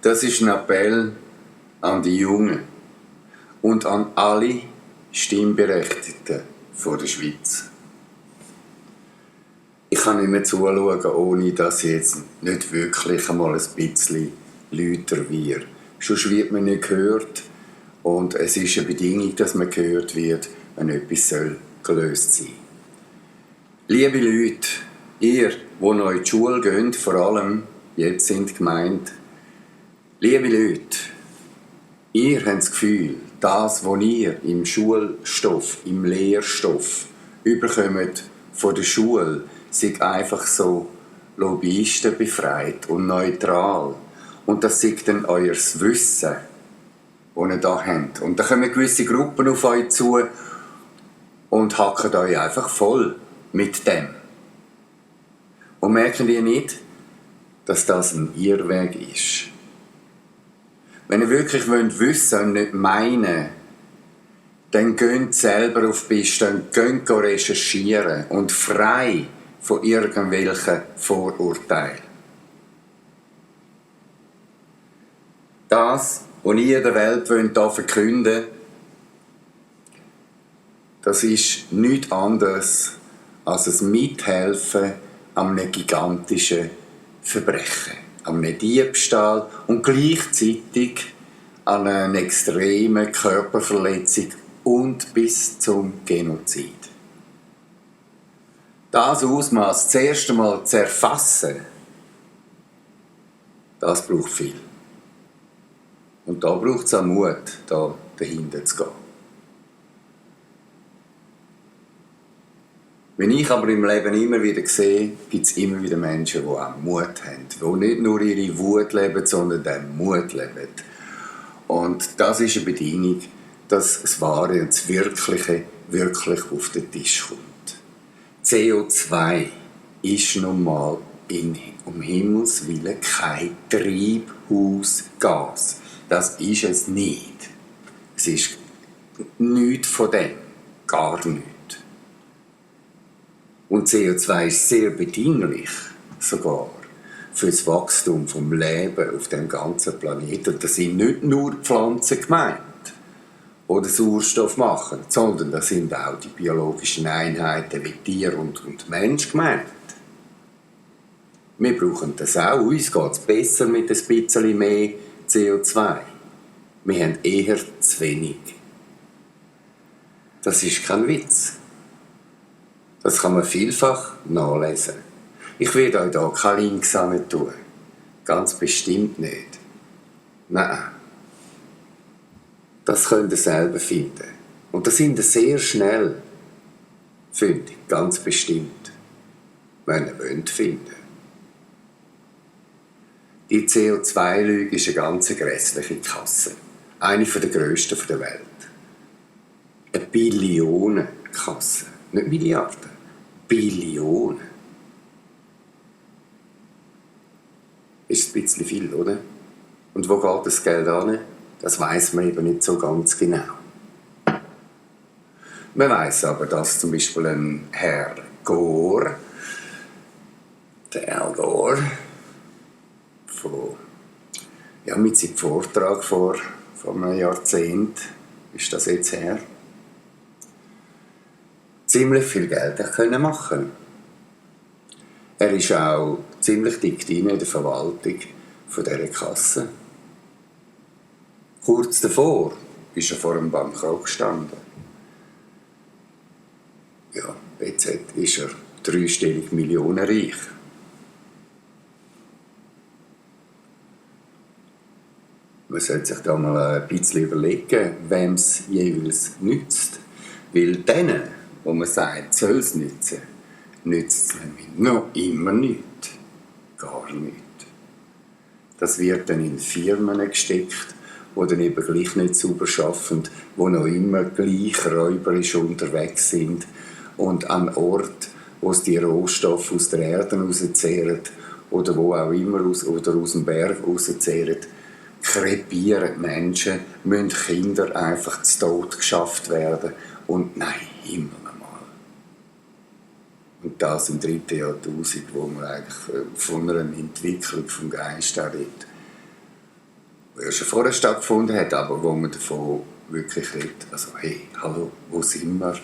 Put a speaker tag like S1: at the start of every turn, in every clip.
S1: Das ist ein Appell an die Jungen und an alle Stimmberechtigten von der Schweiz. Ich kann nicht mehr zuschauen, ohne dass ich jetzt nicht wirklich einmal ein bisschen lauter wird. Sonst wird man nicht gehört und es ist eine Bedingung, dass man gehört wird, wenn etwas gelöst sein soll. Liebe Leute, ihr, die noch in die Schule geht, vor allem jetzt sind gemeint, liebe Leute, ihr habt das Gefühl, das, was ihr im Schulstoff, im Lehrstoff überkommt von der Schule, sei einfach so Lobbyisten befreit und neutral. Und das sei dann euer Wissen, das ihr da habt. Und da kommen gewisse Gruppen auf euch zu und hacken euch einfach voll mit dem. Und merken die nicht, dass das ein Irrweg ist. Wenn ihr wirklich wissen wollt und nicht meinen, dann geht selber auf die Piste, geht recherchieren und frei von irgendwelchen Vorurteilen. Das, was ihr der Welt hier verkünden wollt, das ist nichts anderes als ein Mithelfen an einem gigantischen Verbrechen, an einem Diebstahl und gleichzeitig an einer extremen Körperverletzung und bis zum Genozid. Das Ausmaß das erste Mal zu erfassen, das braucht viel. Und da braucht es auch Mut, da dahinter zu gehen. Wenn ich aber im Leben immer wieder sehe, gibt es immer wieder Menschen, die auch Mut haben, die nicht nur ihre Wut leben, sondern den Mut leben. Und das ist eine Bedingung, dass das Wahre und das Wirkliche wirklich auf den Tisch kommt. CO2 ist nun mal um Himmels Willen kein Treibhausgas. Das ist es nicht. Es ist nichts von dem. Gar nichts. Und CO2 ist sehr bedinglich, sogar, für das Wachstum des Lebens auf dem ganzen Planeten. Und das sind nicht nur Pflanzen gemeint, oder Sauerstoff machen, sondern das sind auch die biologischen Einheiten wie Tier und Mensch gemeint. Wir brauchen das auch. Uns geht es besser mit ein bisschen mehr CO2. Wir haben eher zu wenig. Das ist kein Witz. Das kann man vielfach nachlesen. Ich werde euch hier keine Links tun. Ganz bestimmt nicht. Nein. Das könnt ihr selber finden. Und das sind ihr sehr schnell. Finde ich, ganz bestimmt. Wenn ihr wollt finden. Die CO2-Lüge ist eine ganz grässliche Kasse. Eine der grössten der Welt. Eine Billionenkasse. Nicht Milliarden. Billionen. Ist ein bisschen viel, oder? Und wo geht das Geld hin? Das weiss man eben nicht so ganz genau. Man weiss aber, dass zum Beispiel ein Herr Gore, der Al Gore, mit seinem Vortrag vor einem Jahrzehnt, ist das jetzt her, ziemlich viel Geld machen konnte. Er ist auch ziemlich dick in der Verwaltung von dieser Kasse. Kurz davor ist er vor einem Bankrott gestanden. Ja, jetzt ist er 3-stellig Millionen reich. Man sollte sich da mal ein bisschen überlegen, wem es jeweils nützt. Weil denen, wo man sagt, soll es nützen, nützt es nämlich noch immer nichts. Gar nichts. Das wird dann in Firmen gesteckt, die dann eben gleich nicht sauber arbeiten, die noch immer gleich räuberisch unterwegs sind und an Ort, wo sie die Rohstoffe aus der Erde rauszehren oder wo auch immer aus dem Berg rauszehren, krepieren Menschen, müssen Kinder einfach zu Tod geschafft werden. Und nein, Himmel einmal. Und das im 3. Jahrtausend, wo man eigentlich von einer Entwicklung vom Geist redet. ja schon vorher stattgefunden hat, aber wo man davon wirklich redet. Also hey, hallo, wo sind wir?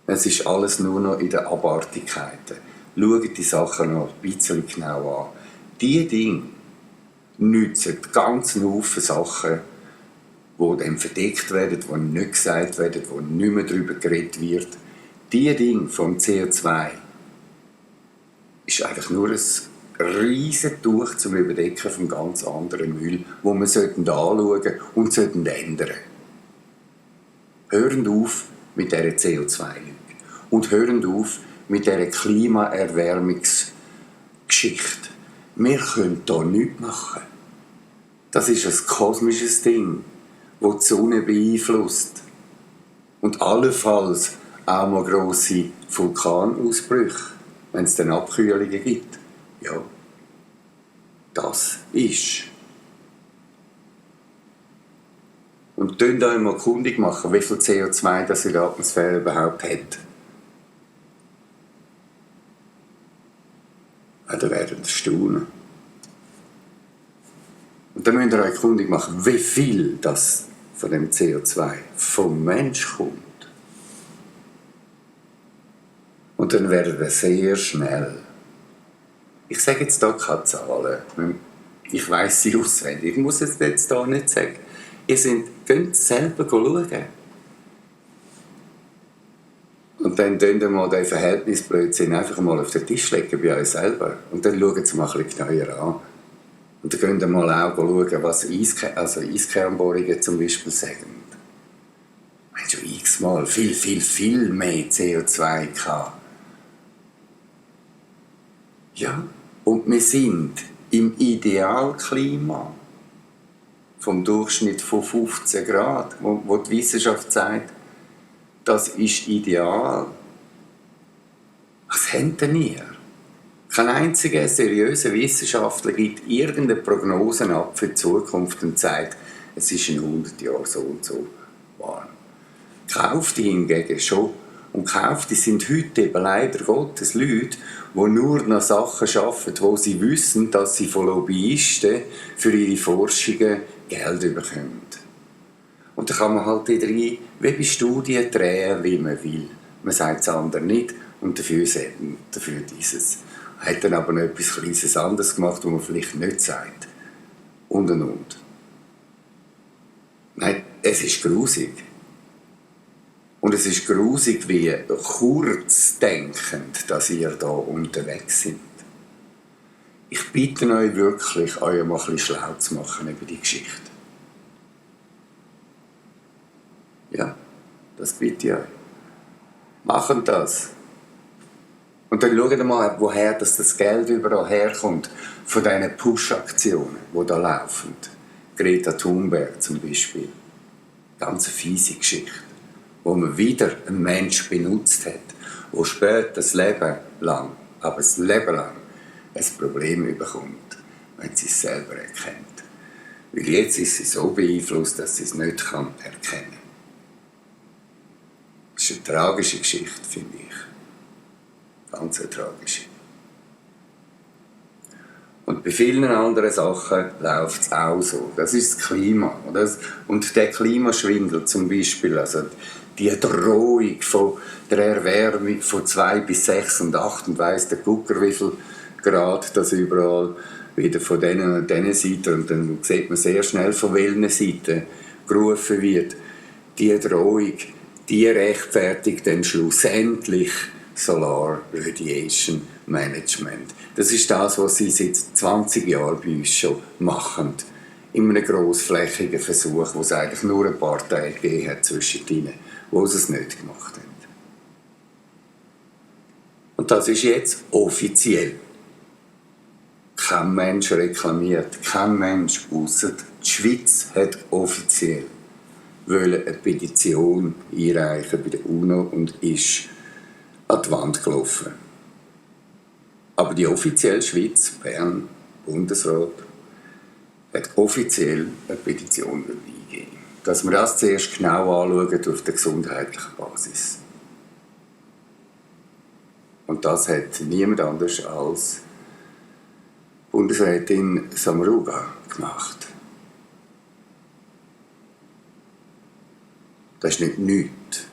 S1: Es ist alles nur noch in den Abartigkeiten. Schaut die Sachen noch ein bisschen genau an. Diese Dinge nützen ganz Haufen Sachen, die dann verdeckt werden, die nicht gesagt werden, wo nicht mehr darüber geredet wird. Diese Dinge vom CO2 ist eigentlich nur ein riesen Tuch zum Überdecken von ganz anderen Müll, wo wir anschauen und ändern. Hören auf mit dieser CO2-Lüge. Und hören auf mit dieser Klimaerwärmungsgeschichte. Wir können hier nichts machen. Das ist ein kosmisches Ding, das die Sonne beeinflusst. Und allenfalls auch mal grosse Vulkanausbrüche, wenn es dann Abkühlungen gibt. Ja, das ist. Und könnt euch mal kundig machen, wie viel CO2 das in der Atmosphäre überhaupt hat. Ja, da werdet ihr staunen. Und dann müsst ihr euch kundig machen, wie viel das von dem CO2 vom Mensch kommt. Und dann werdet ihr sehr schnell. Ich sage jetzt hier keine Zahlen. Ich weiss sie auswendig. Ich muss es jetzt hier nicht sagen. Geht selber schauen. Und dann könnt ihr mal den Verhältnisblödsinn einfach mal auf den Tisch legen bei euch selber. Und dann schaut es mal ein bisschen genauer an. Und dann könnt ihr mal auch schauen, was Eiskernbohrungen zum Beispiel sagen. Wir haben schon x-mal viel mehr CO2 gehabt. Ja, und wir sind im Idealklima vom Durchschnitt von 15 Grad, wo die Wissenschaft sagt, das ist ideal. Was habt denn ihr? Kein einziger seriöser Wissenschaftler gibt irgendeine Prognose ab für die Zukunft und sagt, es ist in 100 Jahren so und so warm. Gekaufte hingegen schon. Und Gekaufte sind heute eben leider Gottes Leute, die nur noch Sachen arbeiten, wo sie wissen, dass sie von Lobbyisten für ihre Forschungen Geld bekommen. Und da kann man halt die drei wie bei Studien drehen, wie man will. Man sagt das andere nicht und dafür dieses. Hat dann aber noch etwas Kleines anderes gemacht, was man vielleicht nicht sagt. Und. Nein, es ist grusig. Und es ist grusig, wie kurzdenkend, dass ihr da unterwegs seid. Ich bitte euch wirklich, euch mal ein bisschen schlau zu machen über die Geschichte. Ja, das bitte ich euch. Macht das. Und dann schaut mal, woher das Geld überall herkommt, von diesen Push-Aktionen, die da laufen. Greta Thunberg zum Beispiel. Ganz eine fiese Geschichte. Wo man wieder einen Mensch benutzt hat, der später das Leben lang ein Problem bekommt, wenn sie es selber erkennt. Weil jetzt ist sie so beeinflusst, dass sie es nicht erkennen kann. Das ist eine tragische Geschichte, finde ich. Ganz eine tragische. Und bei vielen anderen Sachen läuft es auch so. Das ist das Klima. Und der Klimaschwindel zum Beispiel, also die Drohung von der Erwärmung von 2 bis 6 und 8 und weiss der Gucker, wie viel Grad das überall wieder von diesen und diesen Seiten, und dann sieht man sehr schnell, von welchen Seiten gerufen wird. Die Drohung, die rechtfertigt dann schlussendlich Solar Radiation Management. Das ist das, was sie seit 20 Jahren bei uns schon machen. In einem grossflächigen Versuch, wo es eigentlich nur ein paar Tage gegeben hat zwischen ihnen, wo sie es nicht gemacht haben. Und das ist jetzt offiziell. Kein Mensch reklamiert, kein Mensch ausser die Schweiz hat offiziell eine Petition einreichen bei der UNO und ist an die Wand gelaufen. Aber die offizielle Schweiz, Bern, Bundesrat, hat offiziell eine Petition eingegeben. Dass wir das zuerst genau anschauen auf der gesundheitlichen Basis. Und das hat niemand anders als Bundesrätin Sommaruga gemacht. Das ist nicht nichts.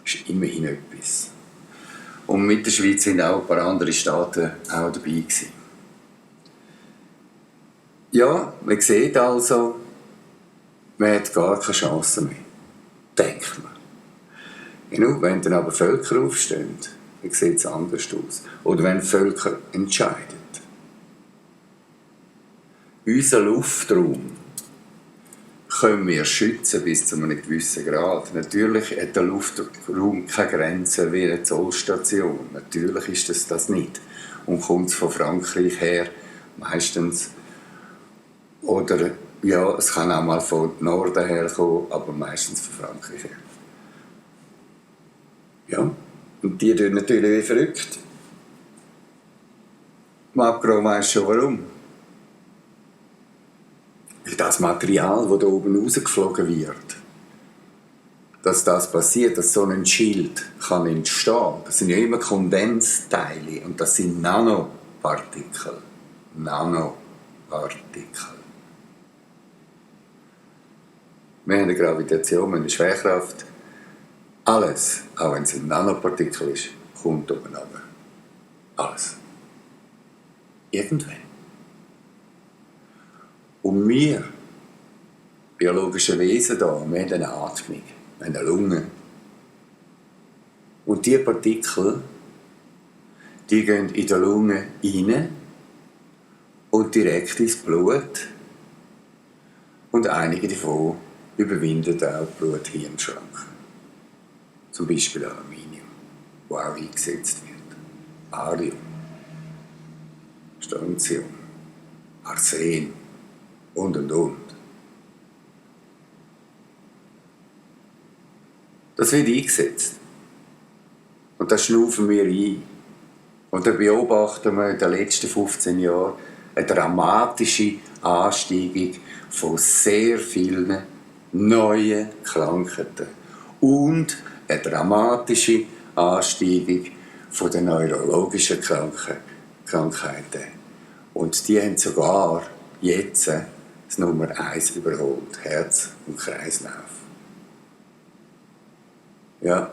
S1: Das ist immerhin etwas. Und mit der Schweiz sind auch ein paar andere Staaten auch dabei gewesen. Ja, man sieht also, man hat gar keine Chance mehr. Denkt man. Genau, wenn dann aber Völker aufstehen, dann sieht es anders aus. Oder wenn Völker entscheiden. Unser Luftraum können wir schützen bis zu einem gewissen Grad. Natürlich hat der Luftraum keine Grenzen wie eine Zollstation. Natürlich ist das nicht. Und kommt es von Frankreich her, meistens. Oder ja, es kann auch mal von Norden her kommen, aber meistens von Frankreich her. Ja, und die tun natürlich wie verrückt. Macron weiss schon warum. Weil das Material, das da oben rausgeflogen wird, dass das passiert, dass so ein Schild kann entstehen, das sind ja immer Kondensteile und das sind Nanopartikel. Wir haben eine Gravitation, wir haben eine Schwerkraft. Alles, auch wenn es ein Nanopartikel ist, kommt oben runter. Alles. Irgendwann. Und wir, biologische Wesen hier, wir haben eine Atmung, wir haben eine Lunge. Und diese Partikel, die gehen in die Lunge rein und direkt ins Blut. Und einige davon überwinden auch die Blut-Hirn-Schranke. Zum Beispiel Aluminium, das auch eingesetzt wird. Barium, Strontium, Arsen und. Das wird eingesetzt. Und das schnaufen wir ein. Und da beobachten wir in den letzten 15 Jahren eine dramatische Ansteigung von sehr vielen neuen Krankheiten. Und eine dramatische Ansteigung von den neurologischen Krankheiten. Und die haben sogar jetzt das Nummer 1 überholt, Herz und Kreislauf. Ja,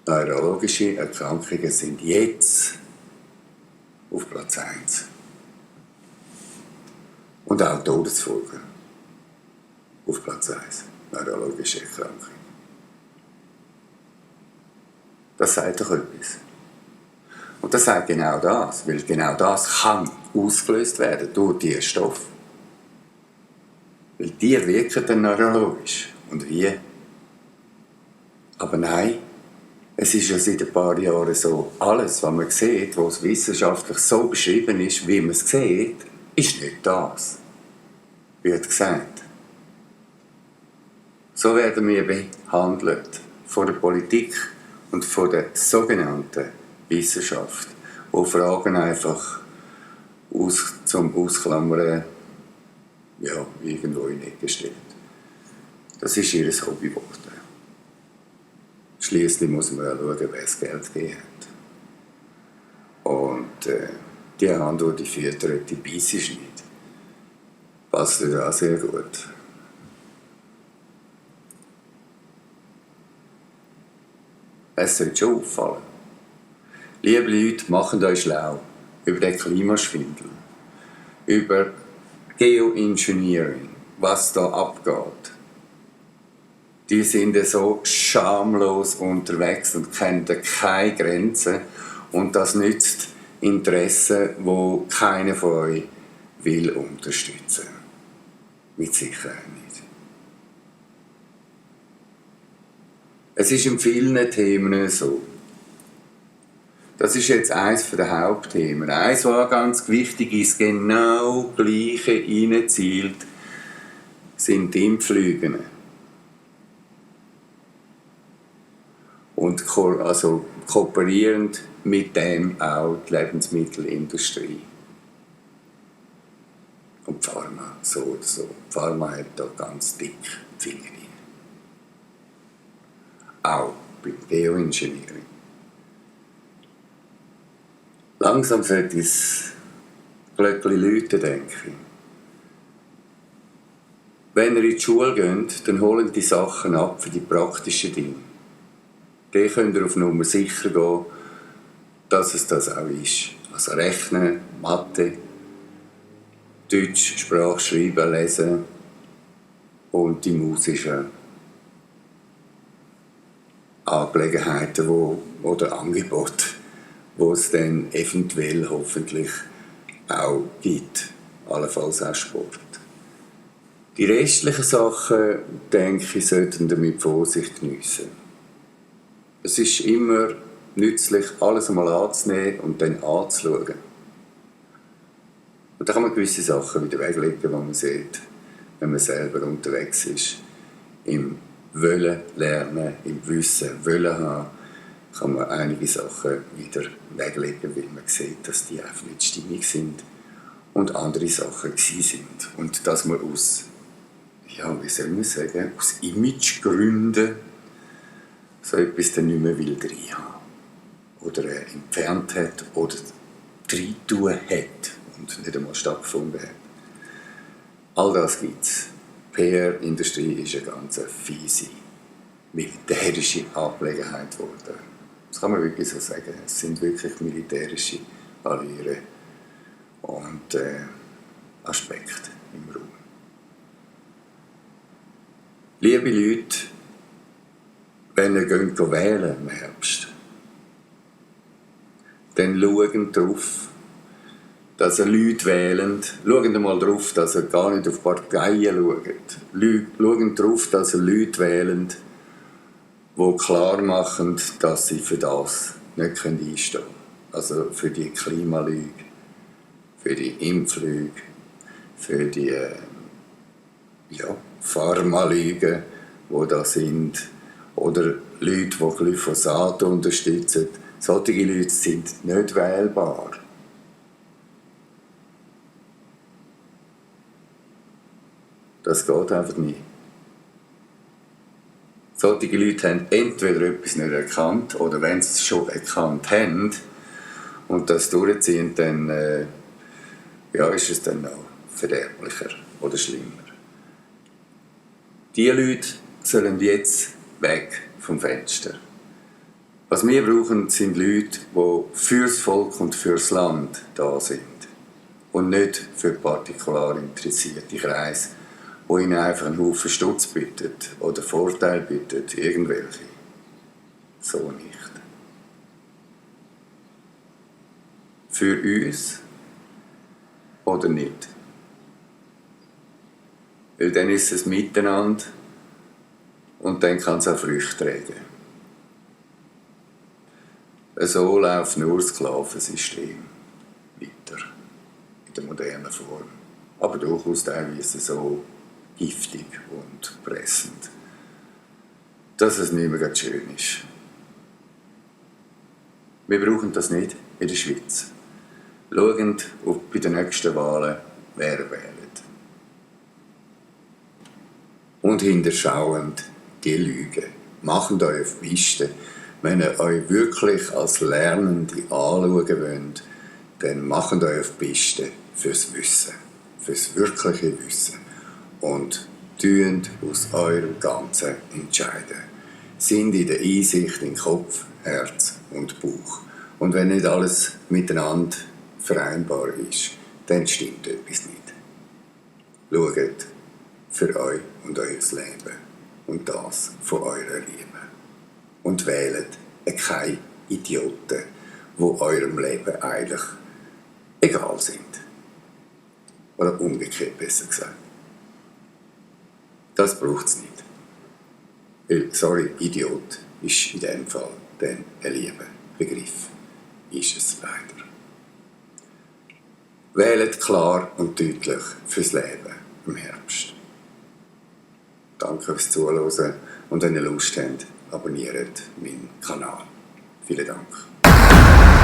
S1: neurologische Erkrankungen sind jetzt auf Platz 1. Und auch Todesfolgen auf Platz 1, neurologische Erkrankungen. Das sagt doch etwas. Und das sagt genau das, weil genau das kann ausgelöst werden durch diese Stoffe. Weil die wirken dann neurologisch. Und wie? Aber nein, es ist ja seit ein paar Jahren so, alles, was man sieht, was wissenschaftlich so beschrieben ist, wie man es sieht, ist nicht das, wird gesagt. So werden wir behandelt von der Politik und von der sogenannten Wissenschaft, wo Fragen einfach zum Ausklammern irgendwo in die Ecke stellen. Das ist ihr Hobby geworden. Schliesslich muss man ja schauen, wer das Geld gegeben hat. Und die Hand, die füttert, die beißt nicht. Passt dir auch sehr gut. Es sollte schon auffallen. Liebe Leute, macht euch schlau über den Klimaschwindel, über Geoengineering, was da abgeht. Die sind so schamlos unterwegs und kennen keine Grenzen. Und das nützt Interessen, wo keiner von euch will unterstützen. Mit Sicherheit nicht. Es ist in vielen Themen so. Das ist jetzt eines der Hauptthemen. Eines, was ganz wichtig ist, genau Gleiche reinzielt, sind die Impflügen. Und kooperierend mit dem auch die Lebensmittelindustrie. Und die Pharma, so oder so. Die Pharma hat da ganz dick Finger rein. Auch beim Geoengineering. Langsam sollte es Glöckchen läuten, denke ich. Wenn ihr in die Schule geht, dann holt die Sachen ab für die praktischen Dinge. Dann könnt ihr auf Nummer sicher gehen, dass es das auch ist. Also Rechnen, Mathe, Deutsch, Sprache, Schreiben, Lesen und die musischen Angelegenheiten oder Angebote, die es dann eventuell hoffentlich auch gibt. Allenfalls auch Sport. Die restlichen Sachen, denke ich, sollten wir mit Vorsicht geniessen. Es ist immer nützlich, alles einmal anzunehmen und dann anzuschauen. Und dann kann man gewisse Sachen wieder weglegen, die man sieht, wenn man selber unterwegs ist. Im Wollen lernen, im Wissen, Wollen haben, kann man einige Sachen wieder weglegen, weil man sieht, dass die einfach nicht stimmig sind und andere Sachen gewesen sind. Und dass man aus, wie soll man sagen, aus Imagegründen so etwas dann nicht mehr will drin haben. Oder entfernt hat oder drin tun hat und nicht einmal stattgefunden hat. All das gibt es. PR-Industrie ist eine ganz fiese, militärische Angelegenheit geworden. Das kann man wirklich so sagen. Es sind wirklich militärische Allüren und Aspekte im Raum. Liebe Leute, wenn ihr wählen im Herbst, dann schaut darauf, dass ihr Leute wählen. Schaut mal darauf, dass ihr gar nicht auf Parteien schaut. Schaut darauf, dass ihr Leute wählen, die klar machen, dass sie für das nicht einstehen können. Also für die Klimalüge, für die Impflüge, für die Pharmalüge, die da sind. Oder Leute, die Glyphosat unterstützen. Solche Leute sind nicht wählbar. Das geht einfach nicht. Solche Leute haben entweder etwas nicht erkannt oder wenn sie es schon erkannt haben und das durchziehen, dann ist es dann noch verderblicher oder schlimmer. Diese Leute sollen jetzt weg vom Fenster. Was wir brauchen, sind Leute, die fürs Volk und fürs Land da sind und nicht für partikular interessierte Kreise, die ihnen einfach einen Haufen Stutz bietet oder Vorteile bietet, irgendwelche. So nicht. Für uns oder nicht. Weil dann ist es miteinander und dann kann es auch Früchte tragen. So läuft nur das Sklavensystem weiter, in der modernen Form. Aber durchaus teilweise so giftig und pressend, dass es nicht mehr schön ist. Wir brauchen das nicht in der Schweiz. Schauend bei den nächsten Wahlen, wer wählt. Und hinterschauend die Lügen. Macht euch auf die Piste. Wenn ihr euch wirklich als Lernende anschauen wollt, dann macht euch auf die Piste fürs Wissen, fürs wirkliche Wissen. Und tüend aus eurem Ganzen entscheiden. Sind in der Einsicht in Kopf, Herz und Bauch. Und wenn nicht alles miteinander vereinbar ist, dann stimmt etwas nicht. Schaut für euch und euer Leben und das von eurer Liebe. Und wählt keine Idioten, die eurem Leben eigentlich egal sind. Oder umgekehrt besser gesagt. Das braucht es nicht. Weil, Idiot ist in diesem Fall dann ein lieber Begriff. Ist es leider. Wählt klar und deutlich fürs Leben im Herbst. Danke fürs Zuhören und wenn ihr Lust habt, abonniert meinen Kanal. Vielen Dank.